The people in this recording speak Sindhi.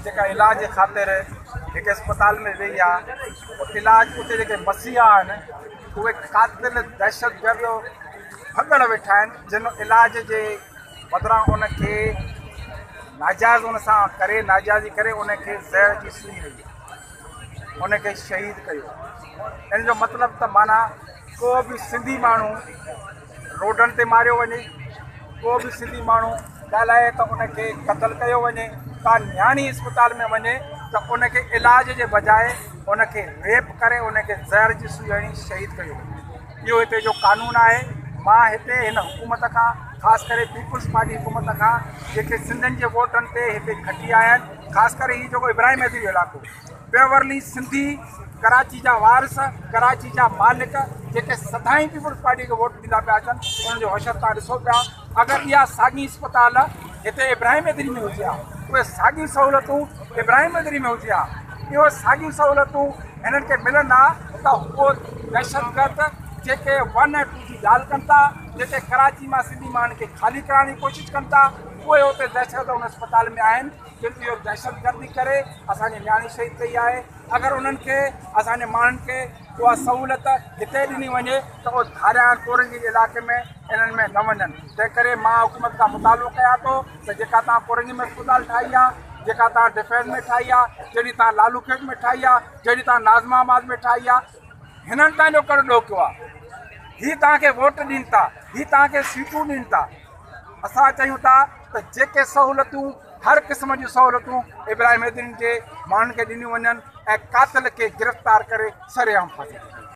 جيڪا علاج جي خاطر هڪ اسپتال ۾ وئي آ علاج اتي جيڪي مسيحا آهن اهي قاتل دهشتگرد ڀڳڙ ويٺا آهن جن علاج جي بدران ان کي ناجائز ان سان ڪري ناجائزي ڪري ان کي زهر جي سئي هنئي ان کي شهيد ڪيو ان جو مطلب ته معنيٰ ڪو به سنڌي ماڻهو روڊن تي ماريو وڃي، ڪو به سنڌي ماڻهو ڳالهائي ته ان کي قتل ڪيو وڃي، ڪا نياڻي اسپتال ۾ وڃي ته ان کي علاج جي بجاء ان کي ريپ ڪري ان کي زهر جي سئي هڻي شهيد ڪيو وڃي. اهو هتي جو قانون آهي. مان هتي هن حڪومت کان خاص ڪري پيپلز پارٽي حڪومت کان جيڪي سنڌين جي ووٽن تي هتي کٽي آيا آهن خاص ڪري هي جيڪو ابراهيم حيدري جو علائقو بيورلي سنڌي ڪراچي جا وارث، ڪراچي جا مالڪ جيڪي سدائين پيپلز پارٽي کي ووٽ ڏيندا پيا اچن انهن جو حشر توهان ڏسو پيا اگر اها ساڳي اسپتال هتي ابراهيم حيدري ۾ هجي ها اهي ساڳيون سهولتون ابراهيم حيدري ۾ هجي ها اهو ساڳيون سهولتون هنن کي ملن ها ته اهو دهشتگرد جيڪي ون ۽ ٽو جي ڳالهه ڪن ٿا جيڪي ڪراچي مان سنڌي ماڻهن کي خالي ڪرائڻ جي ڪوشش ڪن ٿا اهي اتي دهشتگرد ان اسپتال ۾ آهن جن اهو دهشتگردي ڪري اسان جي نياڻي شهيد ڪئي آهي اگر انهن کي اسان جي ماڻهن کي اها سهولت هتي ڏني وڃي ته اهو ڌاريان ڪورنگي جي علائقي ۾ انهن ۾ نه وڃن تنهن ڪري مان حڪومت کان مطالبو ڪيان ٿو ته جيڪا توهان ڪورنگي ۾ اسپتال ٺاهي آهي جيڪا توهان ڊفينس ۾ ٺاهي آهي جهڙي توهان لالو کيت ۾ ٺاهي آهي جهڙي توهان ناظم آباد ۾ ٺاهي آهي هنن توهان جو ڪهڙو ڏوهه ڪيو آهي هي توهان کي ووٽ ڏين ٿا هي توهان کي سيٽون ڏين ٿا اسان چاهيون ٿا ته جيڪي سهولتون هر قسم جون سهولتون ابراهيم حيدرين جي ماڻهن کي ڏنيون وڃن ۽ قاتل کي گرفتار ڪري سرعام ڦاسي ڏني وڃي.